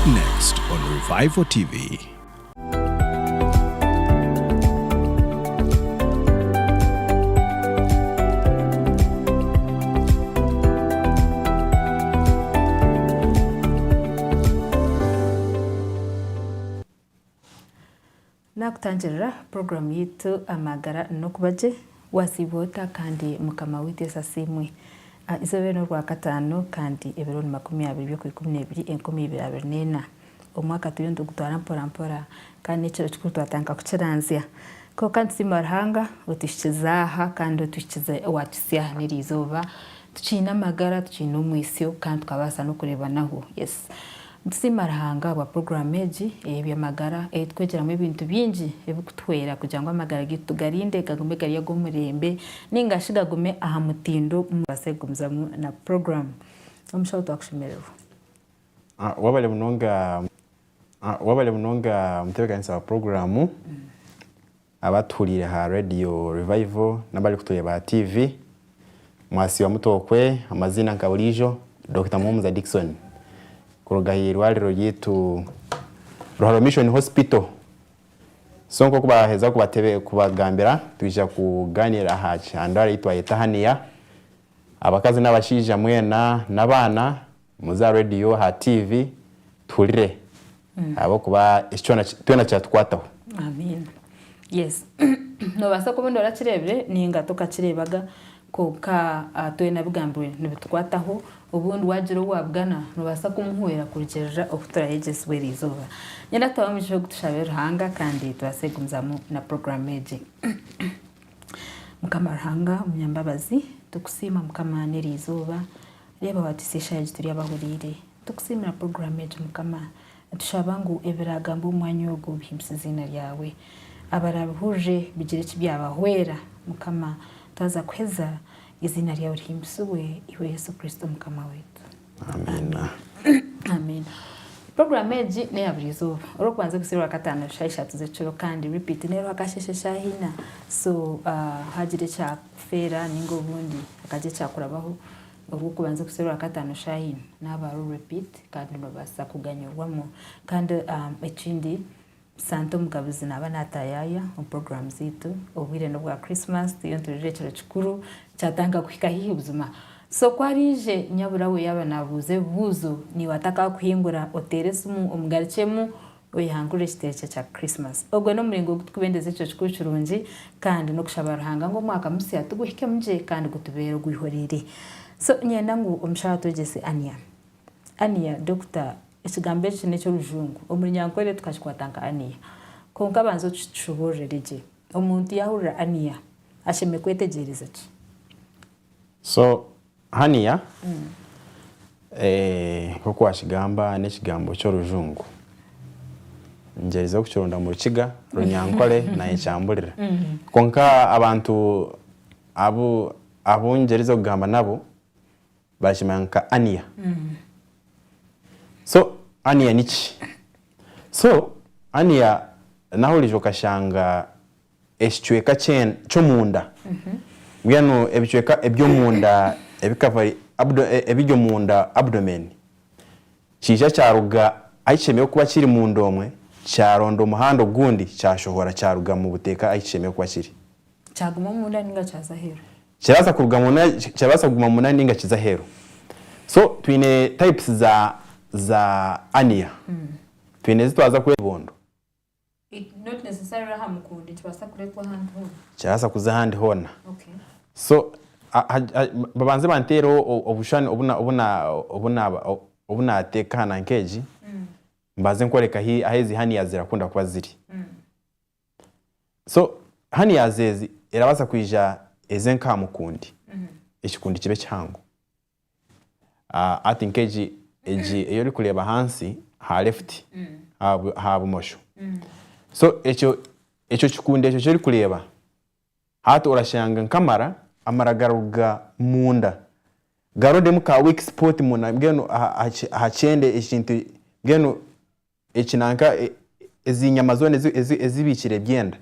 Next on Revival TV. Naakutangirira puroguraamu yaitu Amagara n'Okuba Gye. Waasiibwa ota kandi Mukama waitu Yesu asiimwe. Eizooba eri n'Orwakataano kandi ebiro ni 20 by'Okwikumineebiri 2024. Omwaka turiyo nitugutwara mpora mpora kandi n'ekiro kikuru twatandika kukiranzya. Kwonka nitusiima Ruhanga otuhikize aha kandi otuhikize owatuhitsya aha n'eri izooba tukiine amagara, tukiine omwitsyo kandi tukabaasa n'okureebanaho. Yes. Nitusiima Ruhanga ahabwa puroguraamu egi ey'eby'amagara ei turikwegyeramu ebintu bingi ebirikutuhwera kugira ngu amagara gaitu tugarinde gagume gari ag'omurembe nainga shi gagume aha mutindo tubaase kugumizamu na puroguraamu. Omushaho twakushemererwa. Webale munonga webale munonga omutebeekanisa wa puroguraamu, abatuhuriire aha Radio Revival n'abarikutureeba aha TV, mwasiiba mutokwe, amaziina nka buriijo Dokita Muhumuza Dickson kuruga aha irwariro ryaitu Ruharo Mission Hospital. So nk'oku baaheza kubagambira, twija kugaaniira aha ndwara ei twayeta hernia. Abakazi n'abashaija mwena n'abaana muze aha rediyo, aha tiivi tuhurire ahabw'okuba eki kyona twena kyatukwataho. Amiina. Yes. Noobaasa kuba obundi orakireebire nainga tokakireebaga kwonka twena bigambirwe nibitukwataho. Obundi waagira ou waabugana noobaasa kumuhwera kurugiirira oku turayegyesibwa eriizooba. Nyenda twabe omugisha ogu tushabe Ruhanga kandi tubaase kugumizamu na puroguraamu egi. Mukama Ruhanga omunyambabazi, tukusiima Mukama n'eri izooba, reeba watuhitsya eshaaha egi turi abahuriire. Tukusiimira puroguraamu egi Mukama. Nitushaba ngu ebiraagambwe omu mwanya ogu bihimbise eiziina ryawe. Abaraabihurire bigire eki byabahwera Mukama. Twaza kuheza, eiziina ryawe rihimbisibwe, iwe Yesu Kristo Mukama waitu. Amiina. Amiina. Puroguraamu egi n'eya buri izooba. Orwokubanza okuhitsya orwakataano shaaha ishatu z'ekiro kandi repeat n'erwakasheeshe shaaha ina. So haagira ekyakufeera nainga obundi hakagira ekyakurabaho, orwokubanza okuhitsya orwakataano shaaha ina naaba hariho repeat kandi noobaasa kuganyurwamu. Kandi ekindi Santa omugabuzi naaba naataayaaya omu puroguraamu zaitu. Obwire n'obwa Christmas, turiyo niturira ekiro kikuru kyatandika kuhika haihi buzima. So ku araije nyabura we yaaba naabuuza ebibuuzo, naiwe atakakuhingura oteere esimu omugarukyemu oyehangurire ekiteekye kya Christmas. Ogwo n'omuringo ogu turikubendeza ekiro kikuru kirungi kandi n'okushaba Ruhanga ngu omwaka musya tuguhikemu gye kandi gutubeere ogwihuriire. So niinyenda ngu omushaho atwegyese Ania. Ania, Doctor, ekigambo eki n'eky'orujungu. Omu Runyankore tukakikwata nka Ania. Kwonka banza okitushoboororere gye. Omuntu yaahurira Ania, ashemereire kwetegyereza ki? So, Ania, nk'oku waakigamba n'ekigambo ky'orujungu. Ngyerizeho kukironda omu Rukiga, Runyankore naanye kyamburira. Kwonka abantu abu abu ngyerizeho kugamba nabo, Bakimanya nka Ania. So Ania niki? So Ania nahu orija okashanga ekicweka ky'omunda mbwenu ebicweka eby'omunda ebiri omunda abdomen kiija kyaruga ahu kishemereire kuba kiri munda omwe kyaronda omuhanda ogundi kyashohora kyaruga omu buteeka ahu kishemereire kuba kiri. Kyaguma omunda ninga kyaza aheeru? Kirabaasa kuruga munda, kirabaasa kuguma munda ninga kize aheeru. So twine types za za hernia. Twine ezi twaza kwe ebondo. Not necessarily aha mukundi, nikibaasa kureetwa ahandi hoona. Kirabaasa kuza ahandi hoona. Okay. So babanze banteereho obushushani obu na obu na obu na obu naateeka aha nanka egi, mbanze nkworeke ahi ahu ezi hernias zirakunda kuba ziri. So hernias ezi erabaasa kwija eze nk'aha mukundi, ekikundi kibe kihango. Hati nk'egi egi ei orikureeba ahansi aha left aha bumosho, so ekyo ekyo kikundi ekyo eki orikureeba hati orashanga nk'amara, amara garuga munda garondemu ka weak spot munda mbwenu aha kyenda ekintu mbwenu Eki nanka ezi nyama zoona ezibiikire ebyenda,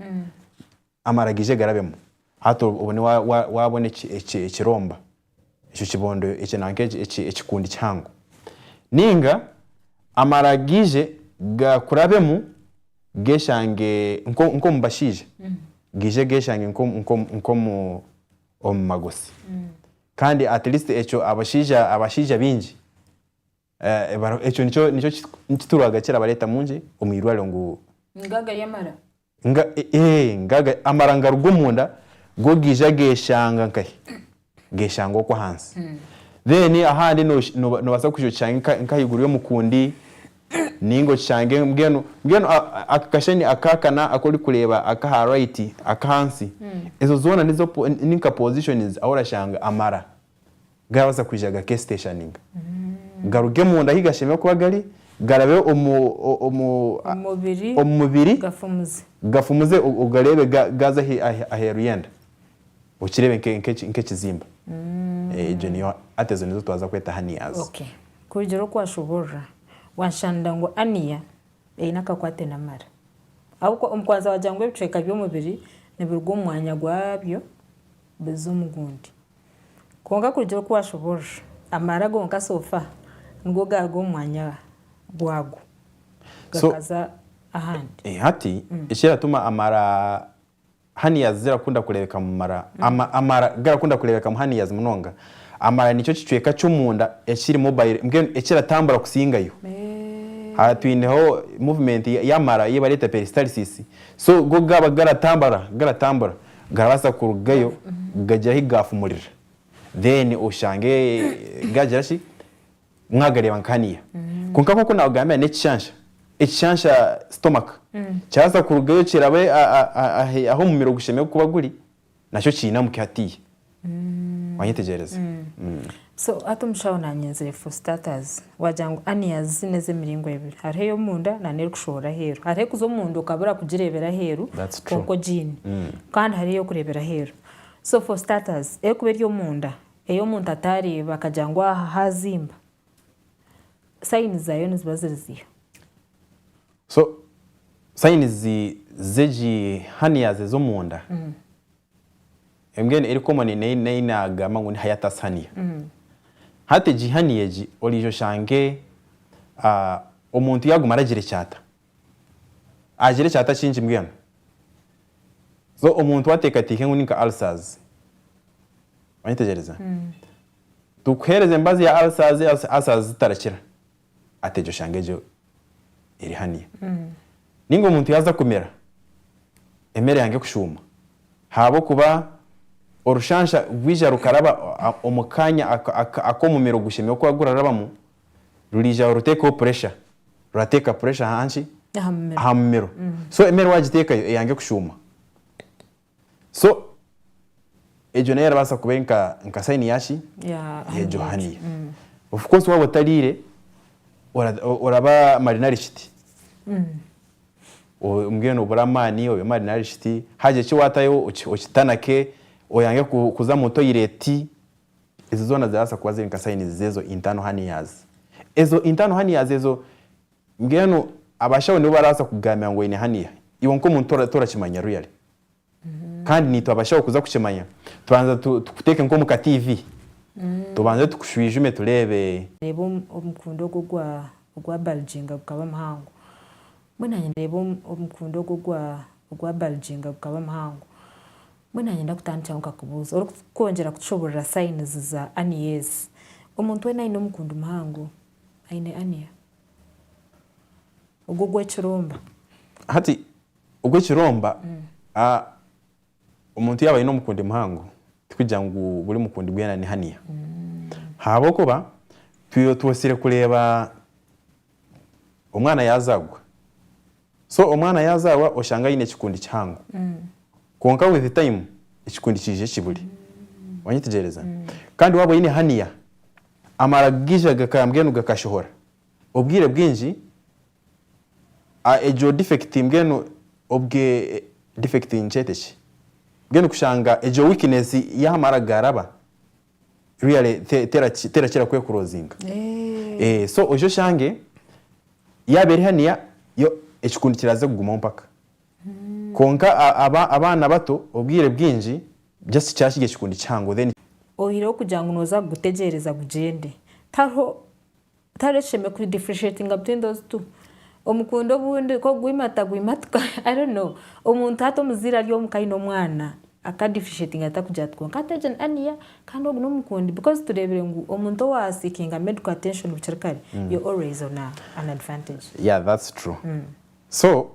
amara gaije garabemu. Hati obone waabona ekiromba, ekyo kibondo, ekyo nanka ekikundi kihango. Nainga Amara gaije gakurabemu geshange nk'omu bashaija, gaije geshange nk'omu magosi. Kandi at least ekyo abashaija abashaija baingi ekyo nikyo nikyo kiturwaga kirabareeta mungi omu irwariro ngu. Nga gari amara? Nga nga amara nigaruga omunda go gaija geshanga nkahi? Geshanga okwo ahansi. Then ahandi nobaasa kwija okishange nk'ahaiguru y'omukundi ninga okishange mbwenu mbwenu aka kashani akakana aku orikureeba ak'aha right ak'ahansi ezo zoona nizo ni nka positions ahu orashanga amara garabaasa kwija gakesiteshaninga garuge munda ahu gashemereire kuba gari garabe omu omu omu mubiri gafumuze ogareebe gaaza aheeru y'enda. Okireebe nk'ekizimba. Egyo niyo hati ezo nizo twaza kweta hernias. Okay. Kurugiirira oku washoboorora, washanga ngu hernia eine akakwate n'amara. Ahabw'okuba omu kubanza wagira ngu ebicweka by'omubiri nibiruga omu mwanya gwabyo biza omu gundi. Kwonka kurugiirira oku washoboorora, amara gonka so far nigo gaaruga omu mwanya gwago gakaza ahandi. Hati ekiratuma amara Hernias zirakunda kureebeka mu mara. Amara garakunda kureebeka mu hernias munonga. Amara nikyo kicweka ky'omunda ekiri mobile mbwenu ekiratambura kusingayo. Aha twineho movement y'amara ei bareeta peristalsis. So go gaaba garatambura garatambura garabaasa kurugayo gagira ahi gaafumurira then oshange gaagira ki? Mwagareeba nka haniya. Kwonka nk'oku naakugambira n'ekishansha, ekishansha stomach, kirabaasa kurugayo kirabe ahu omumiro gushemereire kuba guri, nakyo kiinamuke hatiiya. Wanyetegyereza? So hati omushaho naanyenzire for starters, waagira ngu hernias n'ez'emiringo ebiri, hariho ey'omunda na n'erikushohora aheeru. Hariho erikuza omunda okabura kugireebera aheeru kwonka ogiine, kandi hariho ey'okureebera aheeru. So for starters, erikuba eri omunda Ei omuntu ataareeba akagira ngu aha haazimba, sayini zaayo niziba ziri ziiha? So sayini z'egi hernias ez'omunda, mbwenu eri common n'ei naagamba ngu ni hiatus hernia. Hati egi hernia egi oriija oshange omuntu yaaguma aragira ekyata, agira ekyata kingi mbwenu. So omuntu ateekateeke ngu ni nka ulcers. Wanyetegyereza? Tukuheereza emibazi ya ulcers, ulcers zitarakira, ati egyo oshange egyo eri hernia. Ninga omuntu yaaza kumira, emere yange ekushuuma, ahabw'okuba orushansha rwija rukaraba omu kaanya ak'omumiro gushemereire kuba gurarabamu, ruriija ruteekeho pressure, rurateeka pressure aha nki? Aha mumiro. So emere waagiteekayo eyanga ekushuuma. So egyo nayo erabaasa kuba eri nka sayini ya ki? Y'egyo hernia. Of course waaba otariire oraba malnourished. Mbwenu obure amaani obe malnourished, haagira eki waatayo okitanake, oyange kuza omu toyireti, ezo zoona zirabaasa kuba ziri nka sayini z'ezo internal hernias. Ezo internal hernias ezo Mbwenu abashaho nibo barabaasa kukugambira ngu oine hernia. Iwe nk'omuntu torakimanya really. Kandi naitwe abashaho kuza kukimanya, tubanza tukuteeke nk'omu ka TV, tubanze tukushwijume tureebe. Reeba omukundo ogwo ogwa ogwa bulginga gukaba muhango. Mbwenu naanye reeba omukundo ogwo ogwa ogwa bulginga gukaba muhango. Mbwenu naanye ndakutandikiraho nkakubuuza, orikwongyera kutushoboorora signs za hernia ezi. Omuntu weena aine omukundo muhango, aine hernia? Ogwo ogw'ekiromba. Hati ogw'ekiromba omuntu yaaba aine omukundi muhango tikugira ngu buri mukundi gwena ni hernia. Ahabw'okuba twire twosire kureeba omwana yaazaarwa. So omwana yaazaarwa oshanga aine ekikundi kihango. Kwonka with time ekikundi kiija kibure. Wanyetegyereza? Kandi waaba oine hernia amara gaija mbwenu gakashohora. Obwire bwingi egyo defect mbwenu obwe defect nikyete ki? Mbwenu kushanga egyo weakness y'aha mara garaba really terakira kwekurozinga. So oije oshange yaaba eri hernia yo ekikundi kiraze kugumaho mpaka. Kwonka abaana bato obwire bwingi just kyaba kiri ekikundi kihango then. Oihireho kugira ngu nooza kugutegyereza gugyende, tihariho. Tihariho ekishemereire ku differentiatinga between those two. Omukundi obundi ku ogwimata gwimatuka I don't know. Omuntu hati omuzaire ari omuka aine omwana aka differentiatinga ata kugira ati kwonka hati egi ni hernia kandi ogu n'omukundi because tureebire ngu omuntu owa seekinga medical attention bukiri kare you're always on an advantage. Yeah that's true. So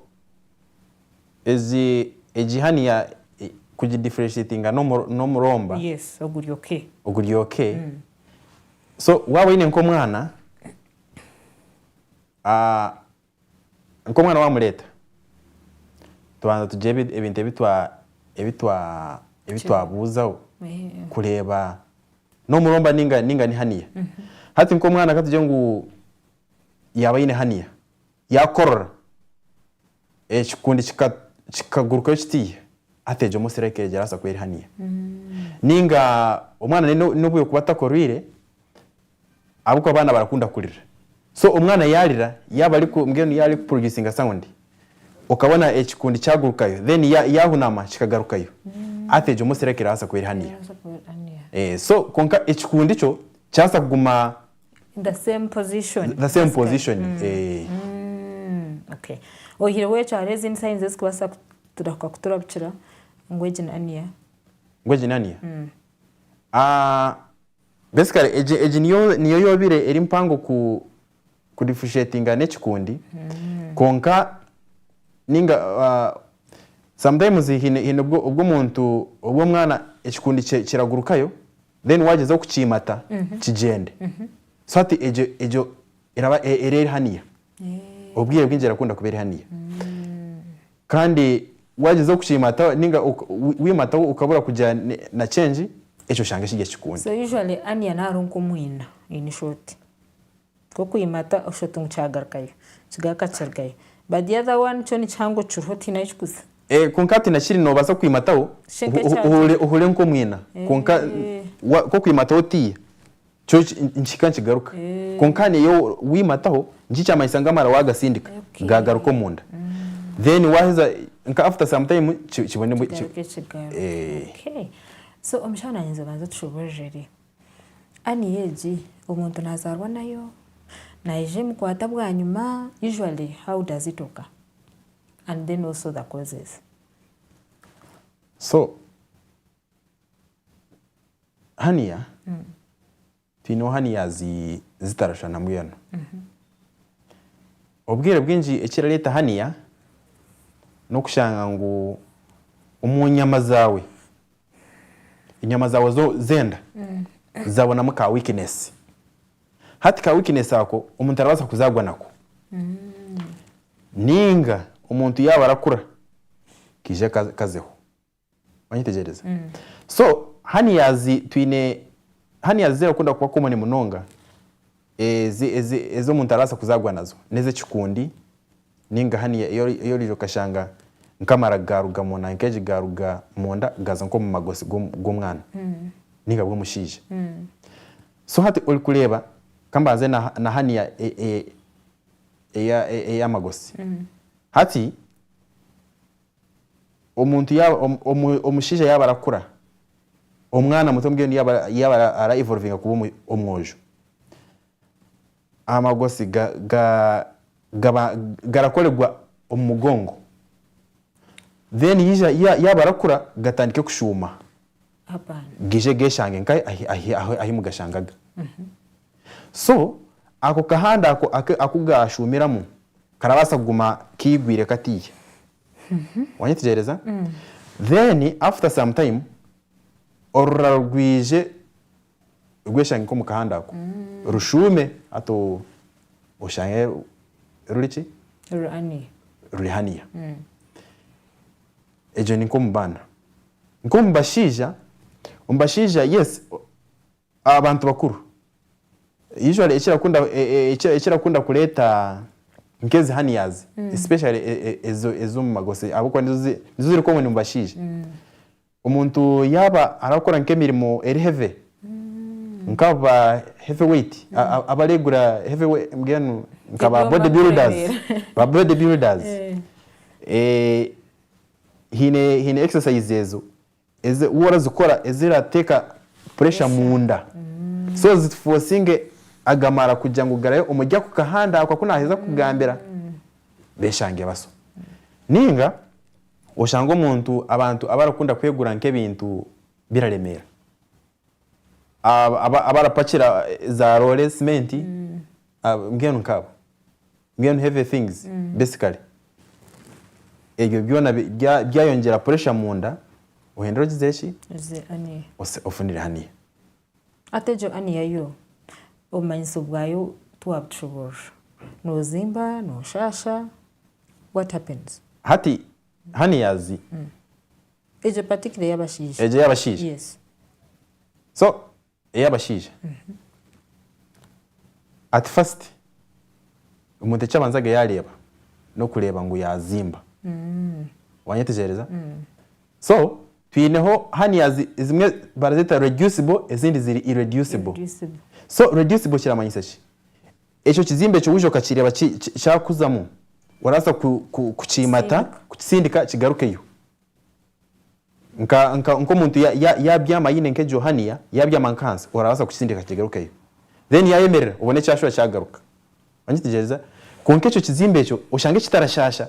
ezi egi hernia kugi differentiatinga n'omuromba. Yes oguri okay. Oguri okay. So waaba oine nk'omwana, nk'omwana waamureeta, tubanza tugira ebintu ebi twabuuzaho kureeba n'omuromba nainga ni haniya. Hati nk'omwana ka tugire ngu yaaba aine haniya, yaakorora, Ekikundi kikagurukayo kitiiha, hati egyo most likely erabaasa kuba eri haniya. Ninga omwana nobu yokuba atakorwire, ahabw'okuba abaana barakunda kurira. So omwana yarira, yaaba ari mbwenu yaaba ari ku producinga sound, okabona ekikundi kyagurukayo then yahunama kikagarukayo, hati egyo most likely erabaasa kuba eri haniya. So kwonka ekikundi kyo kyabaasa kuguma The same position. The same position. Eh. Okay. Oyihireho ekyo hariho ezindi signs ezikubaasa kuturahuka kuturabukira ngu egi ni hernia. Ngu egi ni hernia? Ah, basically egi egi niyo niyo yobire eri mpango ku ku differentiatinga n'ekikundi. Kwonka ninga ah, sometimes haine haine obwo obwo omuntu obwo omwana ekikundi kye kiragurukayo then wagyezaho kukiimata kigyende. So hati egyo egyo eraba eri eri haniya. Obwire bwingi erakunda kuba eri haniya. Kandi wagyezaho kukiimata ninga waimataho okabura kugira na change, ekyo oshange kiri ekikundi. So usually hernia nahariho nk'omwina in short. Nk'okwimata oshusha oti ngu kyagarukayo, kigaruka kirugayo. But the other one kyo nikihango kiriho tihaine ahu kirikuza. Kwonka hati na kiri noobaasa kwimataho ohure nk'omwina kwonka nk'okwimataho otiiya kyo nikihika nikigaruka. Kwonka hanu iyo waimataho nikyo kyamanyisa ngu amara waagasindika gaagaruka omunda. Then waaheza nka after some time kibone. Kigaruke kigaruke. Okay. So omushaho naanye obanze otushoboororere. Hernia egi omuntu nazaarwa nayo, naija emukwata bwanyima, usually how does it occur and then also the causes. So hernia twineho hernia zitarashushana mbwenu. Obwire bwingi ekirareeta hernia n'okushanga ngu omu nyama zaawe enyama zaawe z'enda zabonamu ka weakness. Hati ka weakness ako omuntu arabaasa kuzaarwa nako ninga omuntu yaaba arakura kaije kazeho. Wanyetegyereza? So hernias twine hernias ezirakunda kuba common munonga ezi ezi ezi omuntu arabaasa kuzaarwa nazo n'ez'ekikundi Ninga haniya ei oriija okashanga nk'amara gaaruga munda nk'egi gaaruga munda gaaza nk'omu magosi g'omwana ninga g'omushaija. So hati orikureeba kambanze na haniya ey'amagosi. Hati omuntu yaaba omushaija yaaba arakura, omwana muto mbwenu yaaba ara evolvinga kuba omwojo, Amagosi gaba garakorerwa omu mugongo then yaaba arakura gatandike kushuuma gaije geshange nka ahi mugashangaga. So ako kahanda ako aku gashuumiramu karabaasa kuguma kiigwire katiiya. Wanyetegyereza? Then after some time orurara rwije rweshange nk'omu kahanda ako rushuume hati oshange ruri ki? Ruri haniya. Ruri haniya. Egyo ni nk'omu baana. Nk'omu bashaija, omu bashaija yes abantu bakuru usually ekirakunda ekirakunda kureeta nk'ezi hernias especially ez'omu magosi ahabw'okuba nizo ziri common omu bashaija. Omuntu yaaba arakora nk'emirimo eri heavy nk'abo ba heavy weight abaregura heavy weight mbwenu nka ba body builders ba body builders haine haine exercise ezo ezi waaba orazikora ezirateeka pressure munda so zifosinge. Agamara kugira ngu garabe omuri ako kahanda ako aku naaheza kukugambira, beshange baso. Nainga oshange omuntu abantu abarakunda kwegura nk'ebintu biraremeera, abarapakira za roore simenti, mbwenu nk'abo, mbwenu heavy things basically. Ebyo byona byayongyera pressure munda, ohendere ogizire ki? Ofunire haniya. Hati egyo aniya yo, obumanyiso bwayo tiwabutushoboorora. Noozimba, nooshaasha, what happens? Hati hernias. Egyo particular ey'abashaija. Egyo ey'abashaija? Yes. So ey'abashaija, at first omuntu eki abanzaga yaareeba n'okureeba ngu yaazimba. Wanyetegyereza? So twineho hernias ezimwe barazeta reducible ezindi ziri irreducible. So reducible kiramanyisa ki? Ekyo kizimbe ekyo waija okakireeba kyakuzamu orabaasa kukiimata kukisindika kigarukeyo. Nk'omuntu yabyama aine nk'egyo hernia yabyama nk'ahansi orabaasa kukisindika kigarukeyo. Then yayemerera obone kyashuba kyagaruka. Wanyetegyereza? Kwonka ekyo kizimbe ekyo oshange kitarashaasha.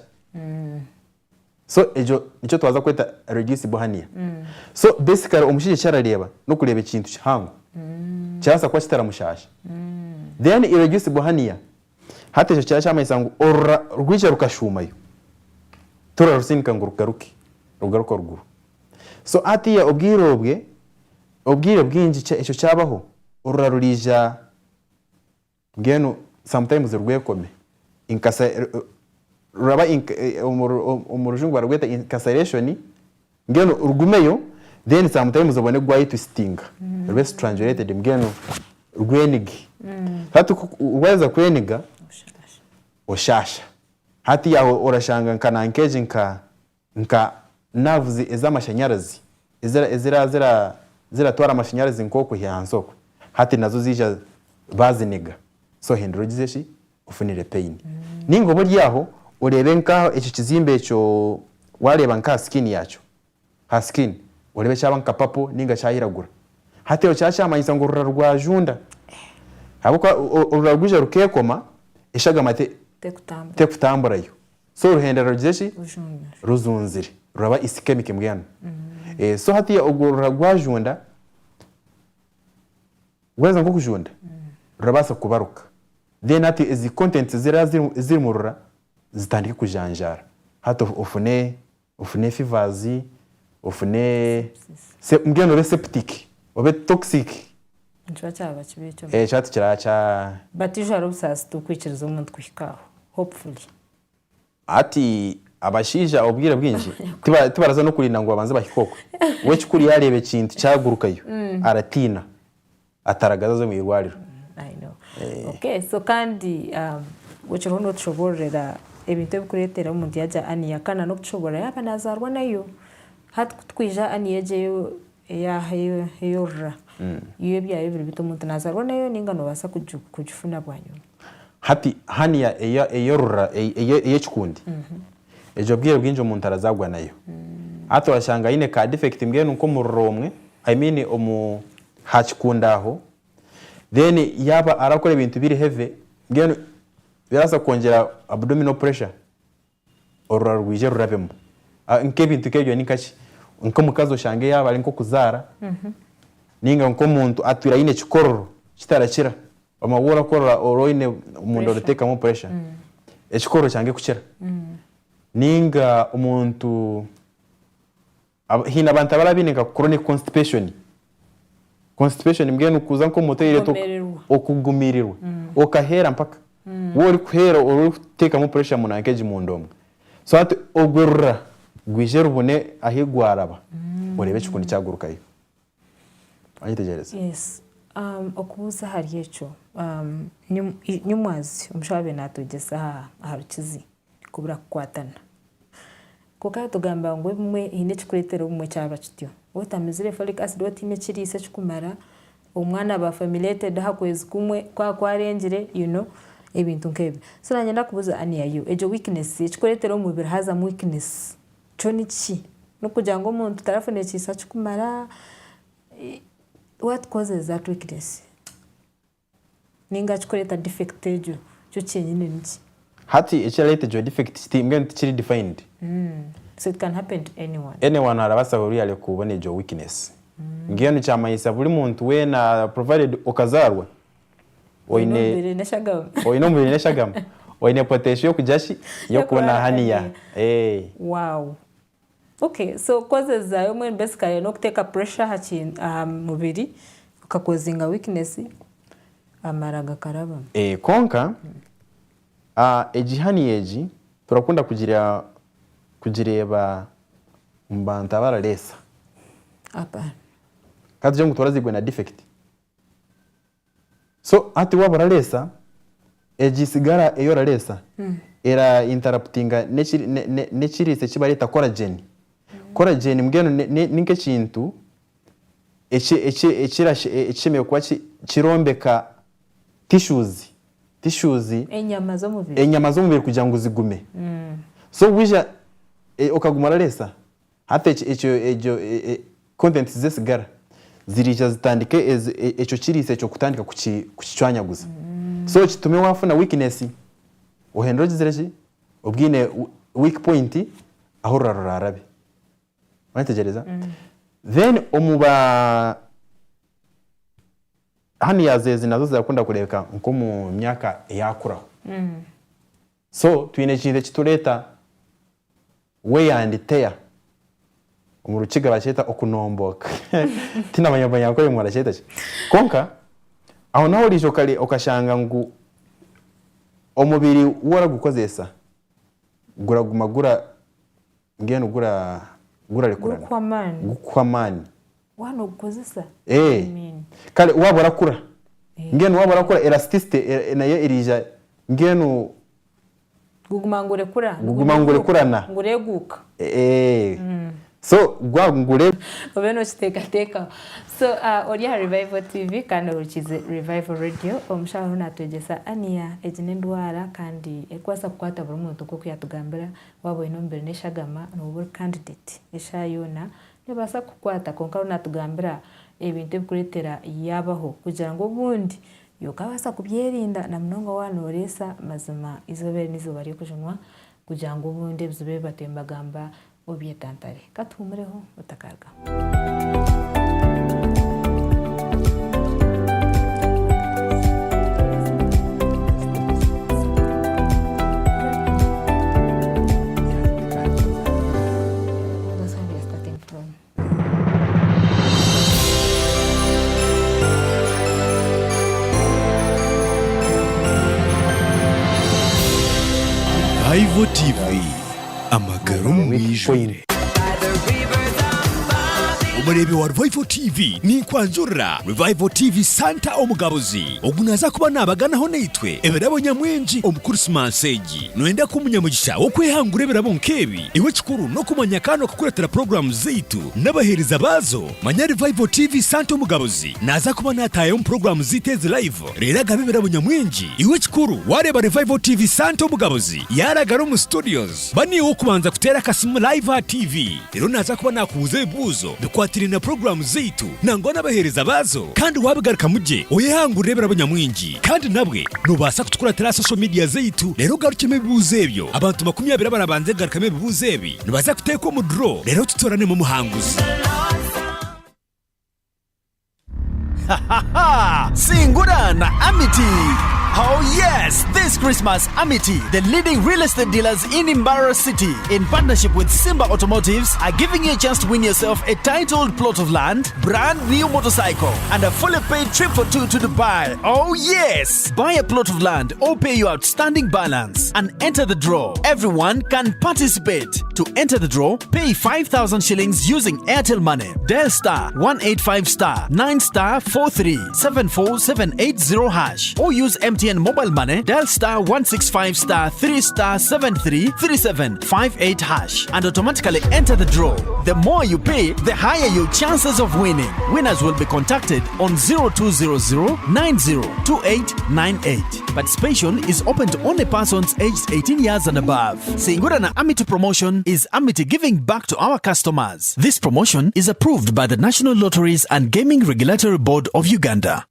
So egyo nikyo twaza kweta reducible hernia. So basically omushaija eki arareeba n'okureeba ekintu kihango kirabaasa kuba kitaramushaasha. Then irreducible hernia hati ekyo kiraba kyamanyisa ngu orura rwija rukashuumayo torarusindika ngu rugaruke rugaruke oruguru. So hatiiya obwire obwe obwire bwingi ekyo kyabaho orura ruriija Mbwenu sometimes rwekome ruraba omu rujungu bararweta incarceration mbwenu rugumeyo then sometimes obone gwayetwisitinga rube strangulated mbwenu rwenige. Hati rwaheza kweniga oshaasha. Hati aho orashanga nka nankegi nka Nka nerves ez'amashanyarazi ezira ezira zira ziratwara amashanyarazi nk'okuhya ahansi okwe hati nazo ziija baaziniga so ohindura ogize ki ofunire pain. Ninga oba ori aho oreebe nka ekyo kizimba ekyo waareeba nka aha skin yaakyo aha skin oreebe kyaba nka purple ninga kyayiragura hati ekyo kyaba kyamanyisa ngu orura rwajunda ahabw'okuba orura rwija rukeekoma eshagama te tekutamburayo. So oruhendera rugire ki? Ruzunzire, ruraba ischemic mbwenu. So hatiiya ogwo orura gwajunda, gwaheza nk'okujunda, rurabaasa kubaruka. Then hati ezi contents eziraba ziri omu rura zitandike kujanjaara. Hati ofune ofune fevers, ofune mbwenu obe septic, obe toxic. Nikiba kyaba kibi ekyo. Ekyo hati kiraba kya. But usually obusaasi tiburikwikiriza omuntu kuhika aho. Hopefully. Hati abashaija obwire bwingi tibaraza n'okurinda ngu babanze bahike okwe. We ekikuru yareeba ekintu kyagurukayo aratiina ataragaza aze omu irwariro. I know. Okay, so kandi okiriho notushoboororera ebintu ebikureetera omuntu yagira aniya kandi n'okutushoboorora yaaba nazaarwa nayo. Hati kutukwija aniya egyo ey'orura, yo ebyayo biri bita? Omuntu nazaarwa nayo ninga nobaasa kugifuna bwanyima? Hati hernia ey'orura ey'ekikundi egyo obwire bwingi omuntu arazaarwa nayo. Hati orashanga aine ka defect mbwenu nk'omurura omwe I mean omu ha kikundi aho then yaaba arakora ebintu biri heavy mbwenu birabaasa kwongyera abdominal pressure orura rwije rurabemu. Nk'ebintu nk'ebyo ni nkaki? Nk'omukazi oshange yaaba ari nk'okuzaara ninga nk'omuntu atwire aine ekikororo kitarakira. Omanya waaba orakorora ora oine omunda orateekamu pressure, ekikororo kyange kukira. Ninga omuntu haine abantu abaraba baine nka chronic constipation, constipation mbwenu kuza nk'omu toilet okugumirirwa okaheera mpaka. Waaba orikuheera oraba orikuteekamu pressure munda nk'egi munda omwe. So hati orwo rura rwije rubone ahu rwaraba oreebe ekikundi kyagurukayo. Wayetegyereza? Yes. Okubuuza ahari ekyo, nyimwazi omushaho abaire natwegyesa aha rukizi kubura kukwatana. Kwonka yatugambira ngu ebimwe haine ekirikureetera obumwe kyaba kityo. Waaba otamizire folic acid, waaba otaine ekiriisa ekirikumara, omwana aba formulated aha kwezi kumwe ku akwarengire you know ebintu nk'ebyo. So naanye ndakubuuza Ania you, egyo weakness ekirikureetera omubiri hazamu weakness Kyo niki? N'okugira ngu omuntu tarafuna ekiisa kikumara? What causes that weakness? Ninga ekirikureeta defect egyo kyo kyenyine niki? Hati ekirareeta egyo defect mbwenu tikiri defined. So it can happen to anyone. Anyone arabaasa really kubona egyo weakness. Mbwenu kyamanyisa buri muntu weena provided okazaarwa Oine omubiri n'eshagama. Oine omubiri n'eshagama, oine potential y'okugira ki? Y'okubona hernia. Wow. Okay, so causes zaayo mbwenu basically n'okuteeka pressure aha kintu aha mubiri okakozinga weakness amara gakarabamu. Kwonka egi hernia egi turakunda kugira kugireeba omu bantu abarareesa. Apana. Ka tugire ngu torazigwe na defect. So hati waaba orareesa, egi sigara ei orareesa era interruptinga n'ekiriisa eki bareeta collagen. Collagen mbwenu ni nk'ekintu ekishemereire kuba kirombeka tissues, tissues, Enyama z'omubiri. enyama z'omubiri kugira ngu zigume. So waija okaguma orareesa, Hati ekyo egyo contents z'esigara ziriija zitandike ekyo kiriisa ekyo kutandika kukicwanyaguza. So kitume wafuna weakness ohendere ogizire ki? Obwine weak point ahu orurara rurarabe. Wayetegyereza? Then omu ba hernias ezi nazo zirakunda kureebeka nk'omu myaka eyakuraho. So twine ekintu ekitureeta wear and tear, omu Rukiga bakyeta okunomboka tindamanya omu Banyankore barakyeta ki, kwonka aho naho oriija okashanga ngu omubiri waaba oragukozesa guraguma gura mbwenu gurarekurana, Gurikuhwa amaani. Gurikuhwa amaani. Waaba nogukozesa? Kare waaba orakura, mbwenu waaba orakura elasticity nayo eriija mbwenu. Guguma ngu orekura. Guguma ngu orekurana. Ngu oreeguuka. So gwaba ngu ore. Obe nookiteekateekaho. So ori aha Revival TV kandi ohurikiize Revival Radio. Omushaho ariho naatwegyesa Ania. Egi n'endwara kandi erikubaasa kukwata buri muntu nk'oku yaatugambira. Waaba oine omubiri n'eshagama nooba ori candidate eshaaha yoona neebaasa kukukwata kwonka ariho naatugambira ebintu ebirikureetera yaabaho kugira ngu obundi Iwe okabaasa kubyerinda na munonga waaba nooreesa mazima eizooba eri n'eizooba ry'okujunwa kugira ngu obundi ebizibu ebi batwire nibagamba obyetantare. Ka tuhuumureho otakarugaho. Revival TV, amagara omu bwijwire. Omureebi wa Revival TV ninkwanjurira Revival TV Santa Omugabuzi. Ogu naaza kuba naabaganaho naitwe ebirabo nyamwingi omu Kurisimansi egi. Nooyenda kuba omunyamugisha w'okwehangura ebirabo nk'ebi? Iwe ekikuru n'okumanya kandi n'okukuratira puroguraamu zaitu n'abaheereza baazo. Manya Revival TV Santa Omugabuzi naaza kuba naataayaho omu puroguraamu zaitu ezi live reero agabe ebirabo nyamwingi. Iwe ekikuru waareeba Revival TV Santa Omugabuzi yaaragara omu studios, ba niiwe ow'okubanza kuteera akasimu live aha TV. Reero naaza kuba naakubuuza ebibuuzo bikwatiraine na puroguraamu zaitu nangwa n'abaheereza baazo kandi waabigarukamu gye oyehangurire ebirabo nyamwingi. Kandi nabwe noobaasa kutukuratira aha social media zaitu reero ogarukyemu ebibuuzo ebyo. Abantu 20 abarabanze kugarukamu ebibuuzo ebi nibaza kuteekwa omu draw reero tutoranemu omuhanguzi. Singura na Amity! Oh yes! This Christmas, Amity, the leading real estate dealers in Mbarara City, in partnership with Simba Automotives, are giving you a chance to win yourself a titled plot of land, brand new motorcycle, and a fully paid trip for two to Dubai. Oh yes! Buy a plot of land or pay your outstanding balance and enter the draw. Everyone can participate. To enter the draw, pay 5,000 shillings using Airtel Money. Dial star 185 star 9 star 43 74780 hash or use MTN Mobile Money. Dial star 165 star 3 star 73 3758 hash and automatically enter the draw. The more you pay, the higher your chances of winning. Winners will be contacted on 0200 902898. Participation is open to only persons aged 18 years and above. Singura na Amity promotion is Amity giving back to our customers. This promotion is approved by the National Lotteries and Gaming Regulatory Board of Uganda.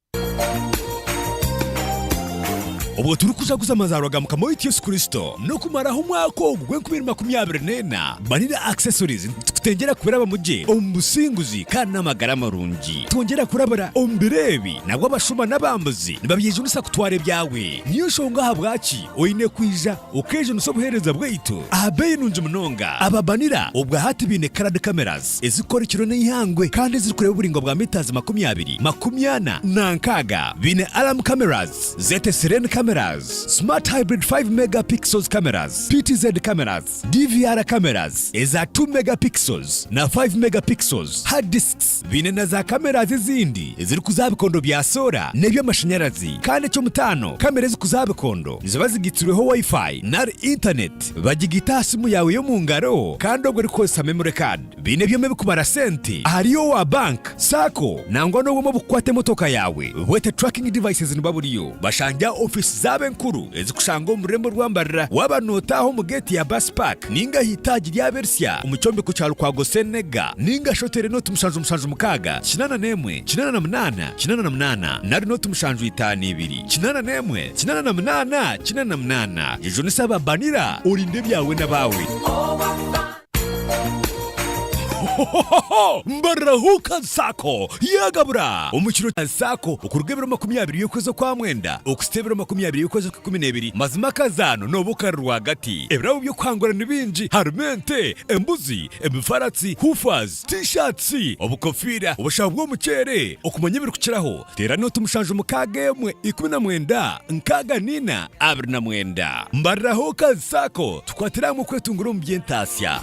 Obwo turikujaguza amazaarwa ga Mukama waitu Yesu Kristo n'okumaraho omwaka ogu gw'enkumi ibiri 24, Banira Accessories nitukutengyera kuraba gye omu businguzi kandi n'amagara marungi. Twongyera kurabira omu biro ebi, nabwo abashuma n'abambuzi nibabyejunisa kutwara ebyawe. Niyo nshonga ahabwaki oine kwija okeejunisa obuheereza bwaitu aha beeyi nungi munonga. Aba Banira obwa hati baine coloured cameras ezikukora ekiro n'eihangwe kandi ezirikureeba oburaingwa bwa metres 20, 40 na 60. Baine alarm cameras, zeete siren cameras, smart hybrid 5 mega pixels cameras, PTZ cameras, DVR cameras eza 2 mega pixels na 5 mega pixels, hard disks, baine na za cameras ezindi ezirikuza aha bikondo bya soora n'eby'amashanyarazi. Kandi eky'omutaano, kamera ezikuza aha bikondo niziba zigaitsirweho Wi-Fi nari intaneti, bagigaita aha simu yaawe y'omu ngaro kandi obwo erikukozesa memory card. Baine ebyoma ebikubara sente ahari owa bank, sacco nangwa n'obwoma obukukwata emotoka yaawe bwete tracking devices niba buriyo. Bashangye aha ofiisi zaabo enkuru ezikushangwa omu rurembo rwa Mbarara waaba nootaaha omu geeti ya Bus Park ninga aha itaagi rya Aberusya omu kyombeko kya Lukwago Senega ninga shi oteere nooti 776 81 88 nari nooti 752 81 88 88. Jejunisa aba Banira orinde ebyawe n'abaawe. Hohohoho! Mbarara Hookers Sacco yaagabura omu kiro kya Sacco okuruga ebiro 20 y'okwezi okwa mwenda okuhitsya ebiro 20 y'okwezi okwa12. Mazima akazaano nooba okari rwagati. Ebirabo by'okuhangura ni bingi harimu ente, embuzi, emifaratsi, hoofers, T-shirts, obukofiira, obushaho bw'omuceere. Okumanya ebirikukiraho, teera nooti 7 6 19 64 29. Mbarira Hawkers Sacco tukwatire hamwe okwetungura omu by'entaasya.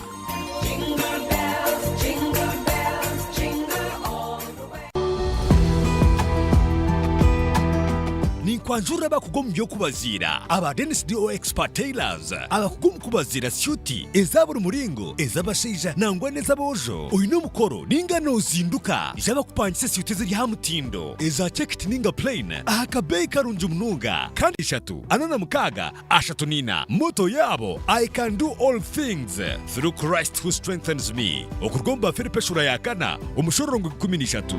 Ninkwanjurira abakugu omu by'okubaziira aba Dennis DO Expert Tailors, abakugu omu kubaziira syuti eza buri muringo, ez'abashaija nangwa n'ez'aboojo. Oine omukoro ninga noozinduka, ija bakupangise syuti eziri aha mutindo, eza checked ninga plain aha kabeeyi karungi munonga kandi ishatu, ana na mukaaga, ashatu n'ina. Motto yaabo, I can do all things through Christ who strengthens me. Okuruga omu Bafilipi eshuura ya kana, omushororongo gw'ikumi n'ishatu.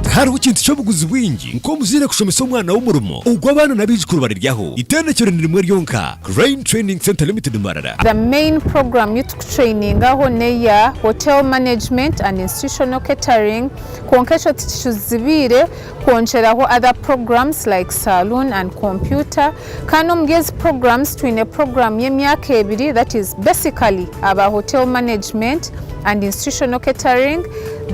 Tihariho kintu ky'obuguzi bwingi nk'omuzaire kushomesa omwana we omurimo ogu abaana n'abaijukuru bariryaho. Itendekero ni rimwe ryonka, Crane Training Centre Limited Mbarara. The main program ei tukutrainingaho n'eya Hotel Management and Institutional Catering kwonka ekyo tikituzibiire kwongyeraho other programs like Saloon and Computer kandi omuri ezi programs twine program y'emyaka ebiri that is basically aba Hotel Management and Institutional Catering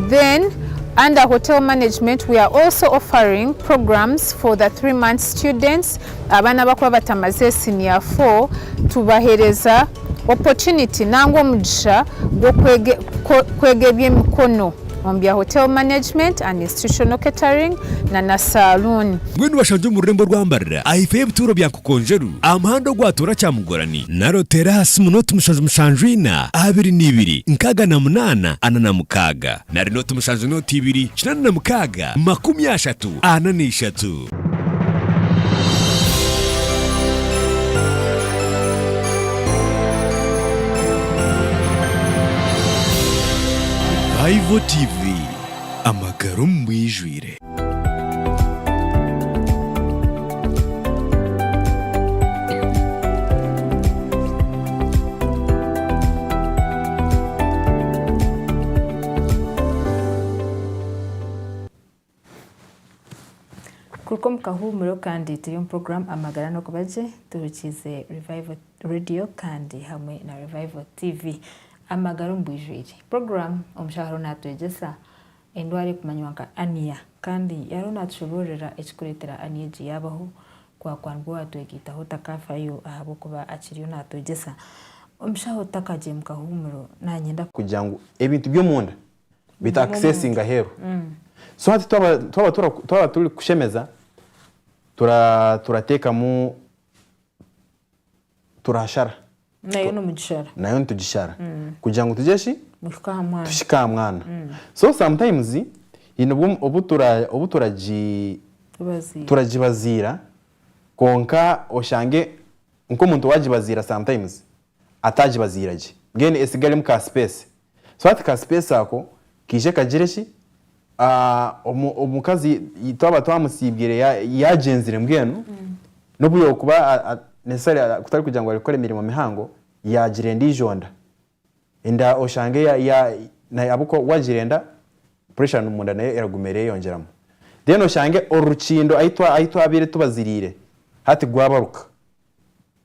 then under Hotel Management we are also offering programs for the 3 month students abaana abakuba batamaze senior 4 tubahereza opportunity nangwa omugisha gw'okwega eby'emikono omu bya Hotel Management and Institutional Catering na na Saloon. Mbwenu bashangye omu rurembo rwa Mbarara ahaifo y'ebituuro bya Nkokonjeru aha muhanda ogwatoora Kyamugorani nari oteere aha simu nooti 774 22 68 46 nari nooti 7 nooti 2 86 30 43. Revival TV, amagara omu bwijwire. Kuruga omu kahuumuro kandi turi omu puroguraamu Amagara n'Okuba Gye, tuhukiize Revival Radio kandi hamwe na Revival TV. Amagara omu bwijwire. Puroguraamu omushaho ariho naatwegyesa endwara erikumanywa nka ania kandi ariho naatushoboororera ekirikureetera ania egi yaabaho kwakwa nibwo waatwegaitaho otakaafayo ahabw'okuba akiriyo naatwegyesa. Omushaho tutakagiire mu kahuumuro naanyenda. Kugira ngu ebintu by'omunda bita accessinga aheeru. So hati twaba twaba tura twaba turi kushemeza tura turateekamu turashara. Nayo nimugishara? Nayo nitugishara kugira ngu tugire ki? Muhike aha mwana. Tuhike aha mwana. So sometimes haine obu obu tura obu turagi turagibaziira kwonka oshange nk'omuntu waagibaziira sometimes ataagibaziira gye mbwenu etsigaremu ka space. So hati ka space ako kaije kagire ki? Omukazi twaba twamusiibwire yaagyenzire mbwenu, n'obu yookuba necessarily kutari kugira ngu arikukora emirimo mihango, yaagira endiijo nda. Enda oshange ahabw'okuba waagira enda, pressure omunda nayo eraguma ereyongyeramu. Then oshange orukindo ahu twabaire tubaziriire hati rwabaruka.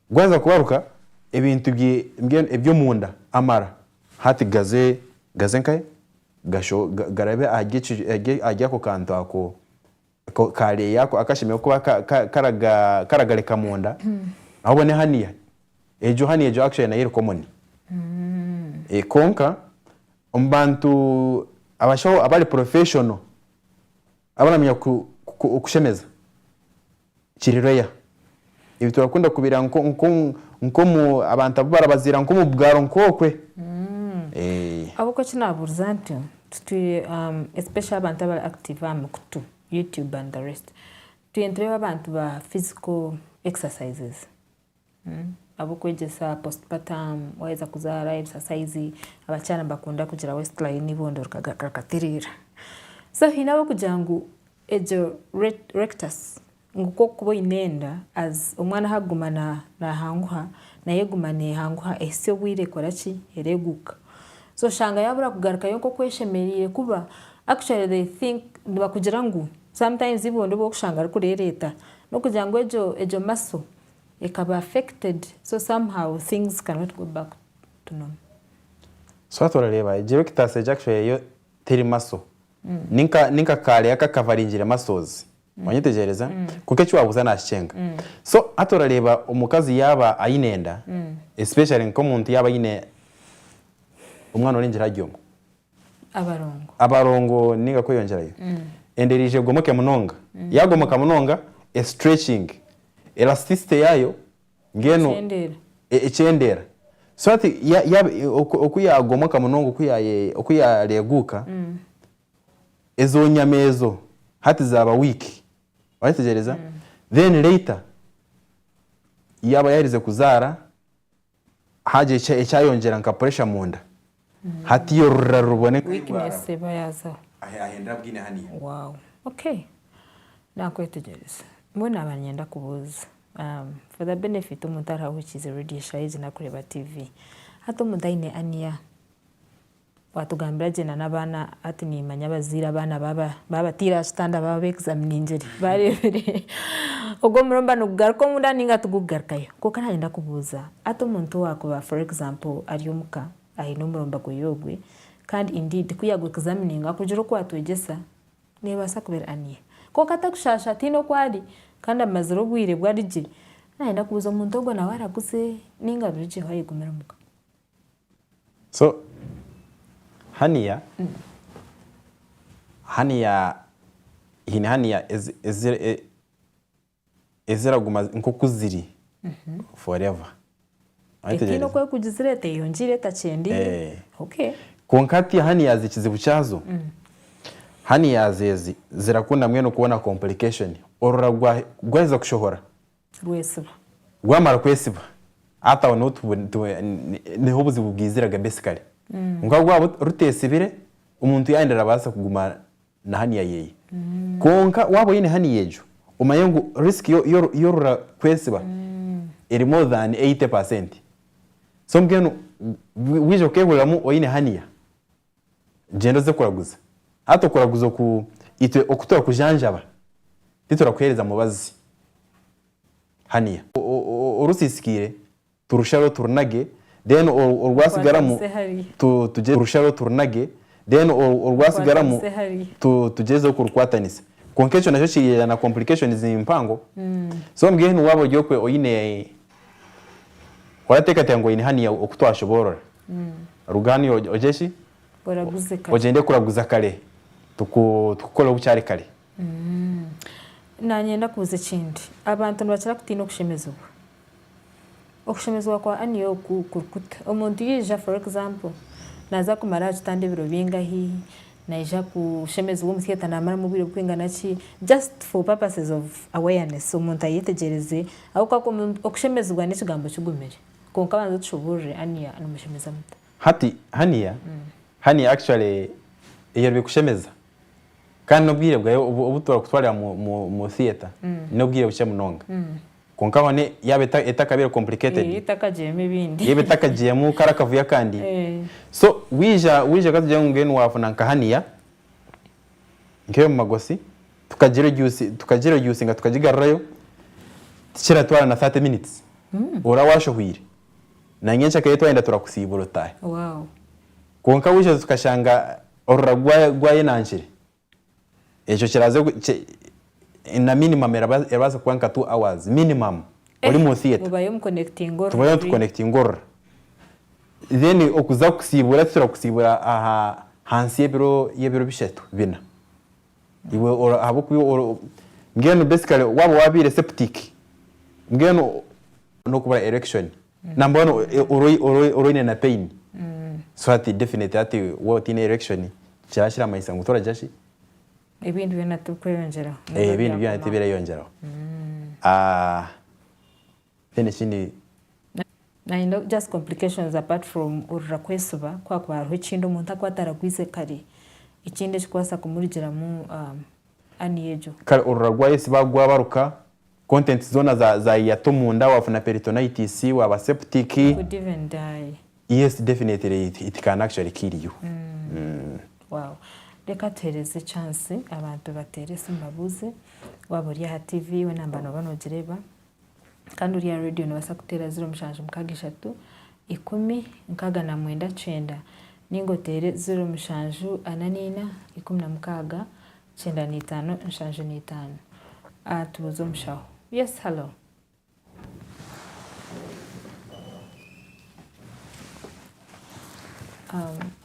Gwaza kubaruka, ebintu mbwenu eby'omunda, amara, hati gaze gaze nkahe? Gasho garabe ahari ako kantu ako ka layer ako akashemereire kuba karagareka munda, aho obone hernia. Egyo hernia egyo actually nayo eri common. Kwonka omu bantu abashaho abari professional, abaramanya kushemeza, kiri rare. Ebi turakunda kubireeba nk'omu abantu abu barabaziira nk'omu bwaro nk'okwe. Ahabw'okuba eki naabuuriza ntyo, tutwire especially abantu abari active aha mikutu, YouTube and the rest, tutwire nitureeba abantu ba physical exercises. Ab'okwegyesa postpartum, waaheza kuzaara ebisasayizi, abakyara nibakunda kugira waist line eibondo rikagaruka rikatereera. So haine ab'okugira ngu egyo rectus ngu ku orikuba oine enda as omwana ahu arikuguma naahanguha nayo eguma neehanguha ehitsya obwire ekora ki? Ereeguka. So oshanga yaabura kugarukayo nk'oku eshemereire kuba actually they think nibakugira ngu sometimes eibondo obu orikushanga rikureereeta n'okugira ngu egyo egyo muscle ekaba affected so somehow things cannot go back to normal. So hati orareeba egyo rectus egyo actually yo teri muscle ninka ninka kare akakavaringire muscles wanyetegyereza kwonka eki wabuuza nakikyenga so hati orareeba omukazi yaaba aine enda especially nk'omuntu yaaba aine omwana orengire ahari omwe Abarongo. Abarongo ninga kweyongyerayo. Enda eraija egomoke munonga. Yagomoka munonga, e stretching. Elasticity yaayo mbwenu Ekyendeera. ekyendeera. So hati ya- yaaba oku oku yagomoka munonga oku yaye oku yareeguuka, ezo nyama ezo hati zaaba weak. Wayetegyereza? Then later, yaaba yaherize kuzaara, Hagira ekyayongyera nka pressure munda hati yorora rubone Weakness eba yazaho. Ahendera bwine haniya. Wow okay nakwetegyereza mbwenu naba niinyenda kubuuza for the benefit omuntu ari ahukiize radio eshaaha egi nakureeba TV hati omuntu aine hernia Watugambira gye na n'abaana hati nimanya abazaire abaana baaba babataire aha kitanda baaba beegzaminingire bareebire ogwo omuromba nigugaruka omunda ninga tigukugarukayo. Kwonka nanye ndakubuuza hati omuntu owaakuba for example ari omuka aine omuromba gwe ogwe kandi indeed ku yaagwegzamininga kugira oku watwegyesa neebaasa kuba eri aniya. Kwonka atakushaasha tihaine oku ari kandi amazire obwire bwe ari gye, nanye ndakubuuza omuntu ogwo nawe araguze ninga biri gye ayegumire omuka? So hernia hernia haine hernia eziraguma nk'oku ziri forever. Etaine oku ekugizire, eteyongiire, etakyendeire. Okay. Kwonka hati hernias ekizibu kyazo, hernias ezi zirakunda mbwenu kubona complication, orura rwaheza kushohora, Rwesiba. Rwamara kwesiba, hati aho niho niho obuzibu bwiziraga basically. Kwonka rwaba rutesibire, omuntu yaayenda arabaasa kuguma na hernia yeeye. Kwonka waaba oine hernia egyo, omanye ngu risk y'orura kwesiba eri more than 80%. So mbwenu waija okehuriramu oine hernia, Gyenda oze kuraguza. Hati okuraguza oku itwe oku turakujanjaba titurakuheereza mubazi. Haniya. Orusisikaire turushare turunage then orwasigaramu turushare turunage then orwasigaramu tugyezeho kurukwatanisa. Kwonka ekyo nakyo kiriija na complications mpango. So mbwenu waaba ori okwe oine orateekateeka ngu oine haniya oku twashoboorora. Ruga hanu ogye ki? Oraguze kare. Ogyende kuraguza kare tukukoreho bukyari kare. Nanye ndakubuuza ekindi. Abantu nibakira kutiina okushemezibwa. Okushemezibwa kwa Annie oku kuri kuta? Omuntu yaija for example naaza kumara aha kitanda ebiro bingahi, naija kushemezibwa omu theatre naamaramu obwire burikwingana ki? Just for purposes of awareness omuntu ayetegyereze ahabw'okuba okushemezibwa n'ekigambo kigumire. Kwonka banza otushoboorore Ania nimushemeza muta? Hati Hania, Hania actually eyorobi kushemeza. Kandi n'obwire bwawe obu turakutwarira mu theatre n'obwire bukye munonga. Kwonka hone yaaba etakabaire complicated. Etakagiiremu ebindi. Yaaba etakagiiremu kare akavuyo akandi. So waija waija katugire ngu mbwenu waafuna nka hernia nk'ey'omu magosi, tukagireducinga tukagigarurayo, tikiratwara na thirty minutes, oraba waashohwire. Na nyencakare twayenda turakusiibura otaahe. Kwonka waija tukashanga orura gwayenankire, ekyo kiraze na minimum erabaasa kuba nka two hours minimum ori mu theatre. Mubayo muconnectinga orura. Tubayo nituconnectinga orura. Then okuza kusiibura titurakusiibura ahansi y'ebiro bishatu bina. Iwe ahabw'okuba mbwenu basically waaba waabaire septic mbwenu n'okubura erection nambwenu ora oine na pain so hati definitely hati waaba otaine erection kiraba kiramanyisa ngu toragira ki? Ebindi byona tibirikweyongyeraho. Ebindi byona tibireyongyeraho. Then ekindi. I know just complications apart from orura kwesuba ku hakuba hariho ekindi omuntu akuba ataragwize kare ekindi ekikubaasa kumurugiramu hernia egyo. Kare orura rwayesiba rwabaruka, contents zoona zayeyata omunda wafuna peritonitis, waba septic. You could even die. Yes definitely it can actually kill you. Wow. Reka tuhereze chance abantu bateere esimu babuuze, waaba ori aha TV enamba nooba noogireeba. Kandi ori aha rediyo noobaasa kuteera 0763 1069 nainga oteere 0744 16 95 75. Tubuuze omushaho. Yes, hallo.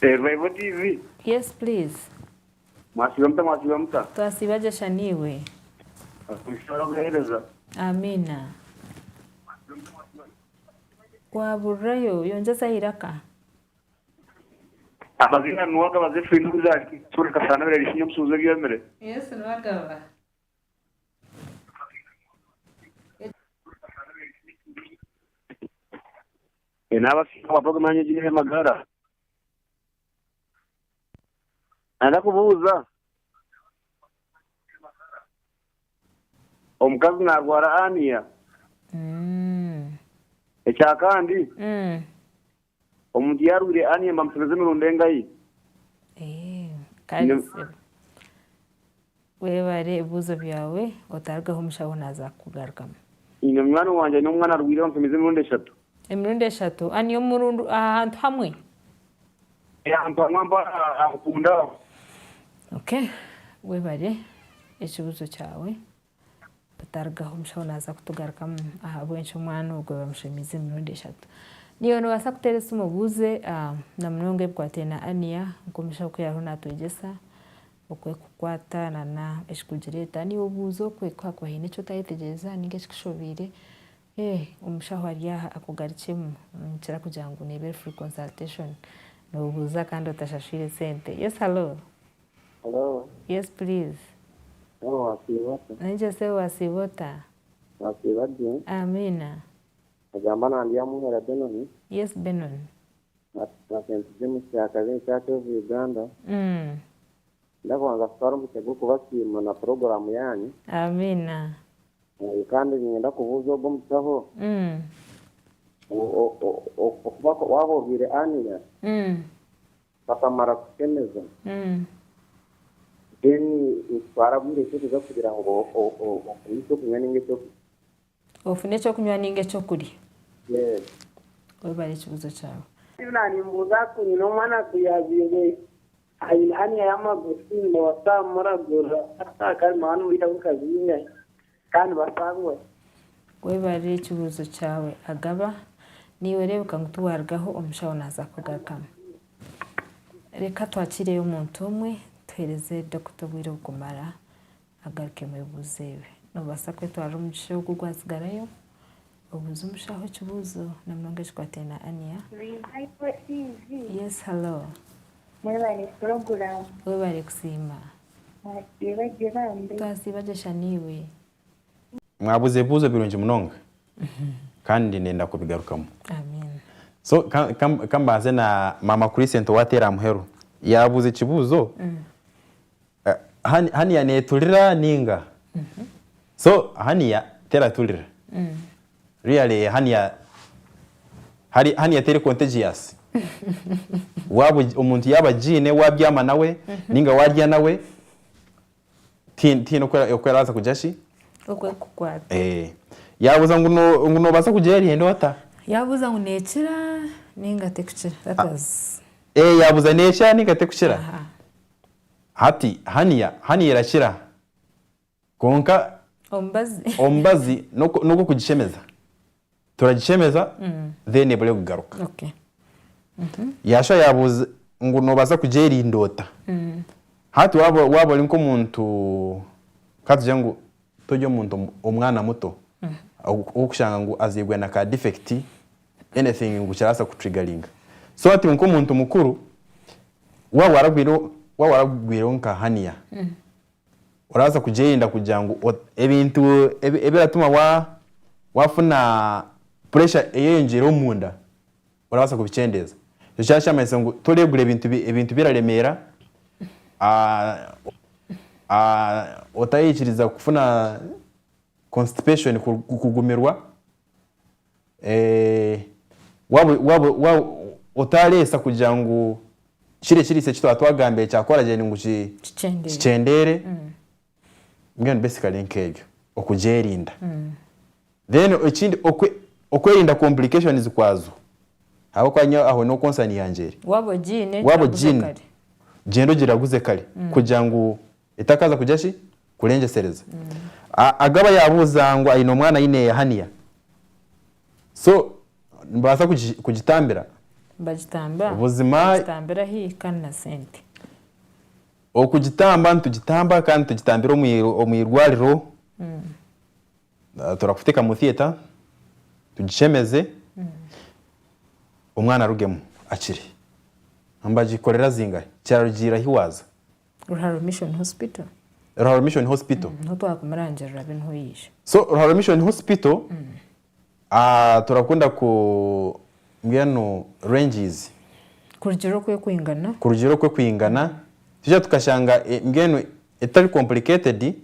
Revival TV. Yes, please. Mwasiiba muta mwasiiba muta? Twasiiba gye sha naiwe? Omugisha oguheereza. Amiina. Waburirayo yongyeza eiraka. Amazina Nuwagaba Zephine Oruzaari Sura Kasana Birari Shinya Omusuubuzi w'ebyomire. Yes Nuwagaba. Naabasiima ahabwa puroguraamu yanyu egi ey'amagara. Nayenda kubuuza, omukazi naarwara aniya? Ekya kandi, omuntu yaarwaire aniya nibamushemeza emirundi engahi? Kare webare ebibuuzo byawe, otarugaho omushaho naaza kukugarukamu. Nyine munywani wangye aine omwana arwaire bamushemeize emirundi eshatu. Emirundi eshatu? Aniya omurundi ahantu hamwe? Ahantu hamwe mpaho aha Bukunda aho. Okay, webare ekibuuzo kyawe. Otarugaho omushaho naaza kutugarukamu ahabw'enki omwana ogwo bamushemeize emirundi eshatu. Naiwe noobaasa kuteera esimu obuuze namunonga ebikwataine na aniya nk'omushaho ku yaariho naatwegyesa oku erikukwata nana ekikugireeta. Naiwe obuuze okwe ku haakuba haine eki otayetegyereza ninga ekikushobeire Omushaho ari aha akugarukyemu. Nikira kugira ngu neeba eri free consultation. Noobuuza kandi otashashwire sente. Yes hallo. Hello. Yes please. Hello wasiiba ota? Naija sebo wasiiba ota? Nasiiba gye. Amiina. Agamba na Ndyamuhera Benoni. Yes Benon. Na St James Kyakabi Church of Uganda. Ndakubanza kutwara omugisha gw'okubasiima na puroguraamu yaanyu. Amiina. Kandi niinyenda kubuuza ogwo omushaho, okuba waaba orwaire aniya, bakamara kukushemeza, then nikitwara bwire ki kuza kugira ngu ofune ekyokunywa ninga ekyokurya? Ofune ekyokunywa ninga ekyokurya? Yes. Webare ekibuuzo kyawe. Naanimbuuza ku nyine omwana ku yaabaire Aine hernia y'amaguru nibabaasa kumuragurira kandi nibaija kukazinga kandi basangwe. Webare ekibuuzo kyawe Agaba. Naiwe reebeka ngu tiwarugaho omushaho naaza kukugarukamu. Reka twakiireyo omuntu omwe tuheereze dokita obwire obukumara agarukemu ebibuuzo ebi. Noobaasa kwetwarira omugisha ogu ogwatsigarayo obuuze omushaho ekibuuzo na munonga ekikwataine na hernia. Revival TV. Yes hallo. Mwebare puroguramu. Webare kusiima. Mwasiiba gye bambi. Twasiiba gye sha naiwe. Mwabuuza ebibuuzo birungi munonga kandi ndenda kubigarukamu. Amiina. So ka mbanze na maama Crescent owateera aha muheru. Yaabuuza ekibuuzo. Hernia neturira ninga? So hernia teraturira. Really hernia hernia teri contagious. Waaba omuntu yaaba agiine wabyama nawe ninga warya nawe tihaine oku erabaasa kugira ki? Oku erikukukwata. Yaabuuza ngu noobaasa kugyerinda ota? Yaabuuza ngu neekira ninga tekukira? That was. Yaabuuza neekira ninga tekukira? Hati hernia hernia erakira kwonka Omubazi. omubazi n'ogw'okugishemeza. Turagishemeza then ebure kugaruka. Okay. Yashuba yabuuza ngu noobaasa kugyerinda ota? Hati waaba waaba ori nk'omuntu ka tugire ngu tori omuntu omwana muto ow'okushanga ngu azairwe na ka defect anything ngu kirabaasa kutrigaringa. So hati nk'omuntu mukuru waaba waragwireho waaba waragwireho nka hernia orabaasa kugyerinda kugira ngu ebintu ebiratuma wafuna pressure eyeyongyeireho omunda orabaasa kubikyendeeza. Ekyo kyaba kyamanyisa ngu toreegura ebintu ebintu biraremeera, otaikiriza kufuna constipation kugumirwa, waaba otareesa kugira ngu kiri ekiriisa eki twaba twagambire kya collagen ngu kikyendeere, mbwenu basically nk'ebyo okugyerinda. Then ekindi okwerinda complications kwazo ahabw'okuba nyowe aho niho concern yangye eri. Waaba ogiine Waaba giraguze ogiine kare. gyenda ogiraguze kare kugira ngu etakaza kugira ki kurengyesereza. Agaba yaabuuza ngu aine omwana aine hernia so nibabaasa kugitambira? Bagitamba, Buzima bagitambira hi kandi na sente. Okugitamba nitugitamba kandi nitugitambira omu irwariro. Turakuteeka mu theatre tugishemeze omwana arugemu akire. Nibagikorera zingahi? Kirarugiirira ahi waaza. Ruharo Mission Hospital. Ruharo Mission Hospital. Niho twakumurangirira abe niho yaija. So Ruharo Mission Hospital turakunda ku mbwenu ranges. Kurugiirira oku ekwingana. Kurugiirira oku ekwingana. Twija tukashanga mbwenu etari complicated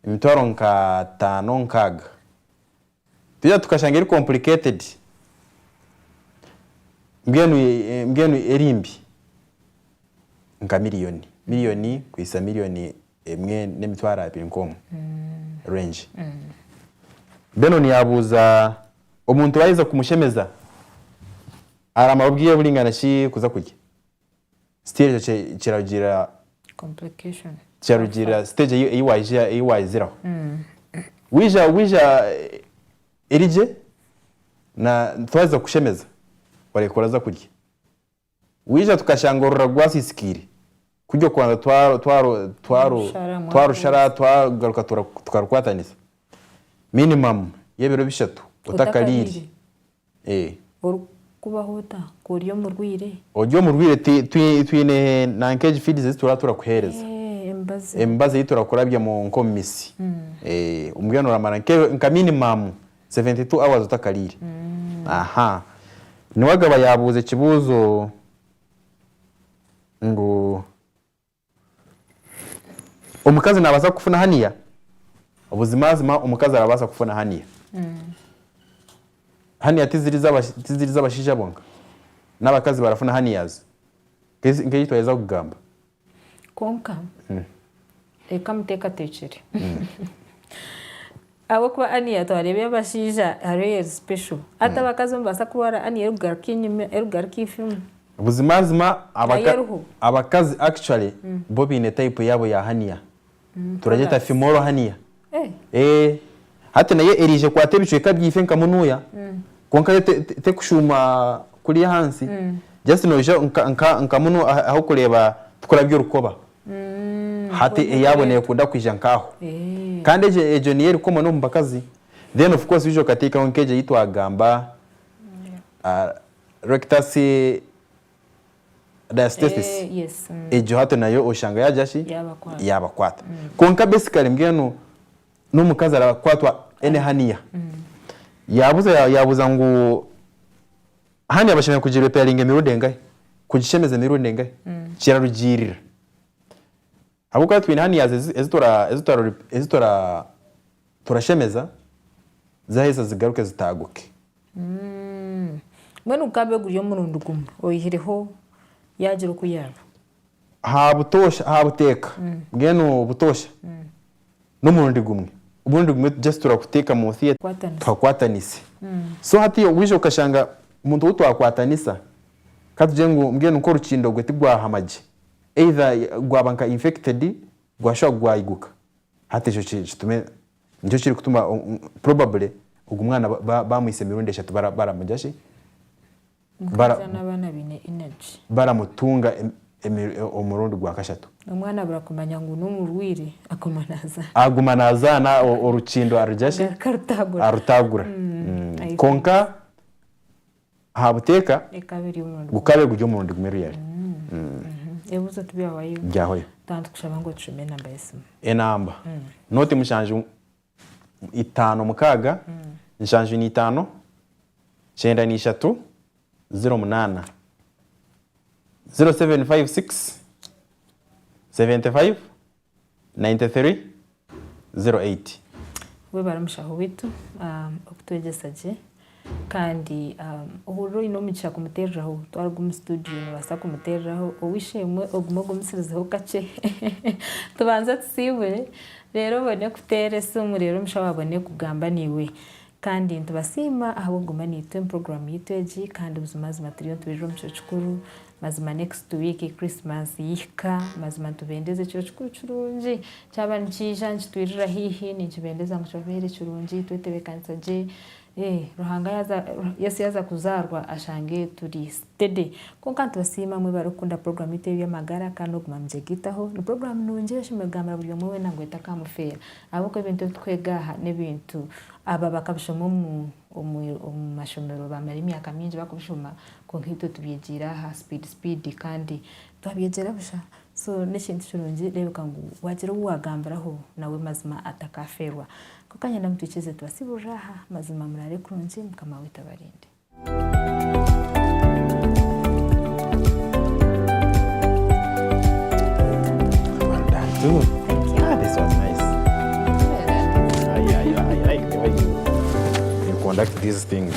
emitwaro nka taano nkaaga. Twija tukashanga eri complicated mbwenu mbwenu eri mbi nka miriyoni, miriyoni kuhitsya miriyoni emwe n'emitwaro abiri nk'omwe range. Benon yaabuuza omuntu waaheza kumushemeza aramara obwire buringana ki kuza kurya? Still ekyo kirarugiirira Complication. kirarugiirira stage ei ei waija ei waiziraho. Waija waija eri gye na twaheza kukushemeza oreka oraza kurya. Waija tukashanga orura rwasiisikaire kurya okubanza twa twa Twarushara twarushara twagaruka tukarukwatanisa minimum y'ebiro bishatu otakariire. Orikubaho ota ku ori omurwaire? Ori omurwaire twine nanka egi feeds ezi turaba turakuheereza. Emibazi. Emibazi ei turakurabya nk'omu misi. Mbwenu oramara nka minimum 72 hours otakariire. Aha. Niwe agaba yaabuuza ekibuuzo ngu Omukazi naabaasa kufuna haniya? Buzimazima omukazi arabaasa kufuna haniya. Haniya tiziri tiziri z'abashaija bonka. N'abakazi barafuna haniyas. Nk'ei twaheza kugamba. Kwonka reka muteekateekyere. Ahabw'okuba aniya twareeba ey'abashaija hariho eri special. Hati abakazi bo nibabaasa kurwara aniya erikugaruka enyima erikugaruka ifumu. Buzimazima Nayo eriho. abakazi actually bo baine type yaabo ya hernia. Turagyeta Prolapse. femoral hernia. Eh. Eh, hati nayo eriija ekwate ebicweka byaife nka munuya kwonka yo tekushuuma kuriya ahansi just noija nka nka munu ah'okureeba tukurabya orukoba. Hati eyaabo neekunda kwija nk'aho. Kandi egyo egyo niyo eri common omu bakazi. Then of course waija okateekaho nk'egyo ei twagamba rectus diastasis, egyo hati nayo oshanga yaagira ki? Yaabakwata. Kwonka basically mbwenu n'omukazi arakwatwa any hernia. Yaabuza yaabuza ngu Hernia bashemereire kugi repairinga emirundi engahi? Kugishemeza emirundi engahi? Kirarugiirira. Ahabw'okuba twine hernias ezi ezi turashemeza zaheza zigaruke zitaaguke. Mbwenu gukaaba guri omurundi gumwe oihireho yaagira oku yaaba? Aha butoosha, aha buteeka, mbwenu butoosha n'omurundi gumwe. Omurundi gumwe just turakuteeka mu theatre tuhakwatanise. So hati waija okashanga omuntu ou twakwatanisa, ka tugire ngu mbwenu nk'orukindo rwe tigwahama gye, either gwaba nka infected gwashuba gwaiguka, hati ekyo kitume nikyo kirikutuma probably ogu mwana bamwitsa emirundi eshatu baramugira ki? Nkaza n'abaana baine energy. Baramutunga omurundi gwa kashatu. Omwana abura kumanya ngu n'omurwaire aguma nazaana. Aguma nazaana orukindo arugira ki? Agaruka arutaagura. Arutaagura. Kwonka aha buteeka Ekaba eri omurundi gumwe. gukabe guri omurundi gumwe really. Ebibuuzo tibyahwayo. Byahwayo. Twaba nitukushaba ngu otushome enamba y'esimu. Enamba, nooti mushanju itaano mukaaga, nshanju n'itaano, kyenda n'ishatu, ziro munaana, 0756 75 93 08. Webare mushaho waitu okutwegyesa gye kandi ohurire oine omugisha kumuteereraho twaruga omu studio nobaasa kumuteereraho ow'eishe-emwe ogume ogumisirizeho kakye tubanze tusiibure reero obone kuteera esimu reero omushaho abone kugamba naiwe. Kandi nitubasiima ahabw'okuguma naitwe omu puroguraamu yaitu egi kandi buzimazima turiyo nitwirira omu kiro kikuru. Mazima next week Christmas yihika, mazima nitubendeza ekiro kikuru kirungi. Kyaba nikiija nikitwirira haihi ninkibendeza ngu kibabeere kirungi twetebeekanisa gye. Ruhanga yaaza, Yesu yaaza kuzaarwa ashange turi steady. Kwonka nitubasiima mwebare kukunda puroguraamu yaitu ey'eby'amagara kandi n'okuguma mugyegaitaho. Ni puroguraamu nungi ey'oshemereire kugambira buri omwe weena ngu etakamufeera. Ahabw'okuba ebintu ebi turikwega aha n'ebintu aba bakabishoma omu omu mashomero baamara emyaka mingi barikubishoma kwonka itwe tubyegyeire aha sipiidi sipiidi kandi twabyegyera busha. So n'ekintu kirungi reebeka ngu waagira ou waagambiraho nawe mazima atakaafeerwa. Kwonka nyenda mutwikirize tubasiiburire aha, mazima muraare kurungi Mukama waitu abarinde. Well done too. Thank you. Ah, this was nice. I like the way you conduct these things.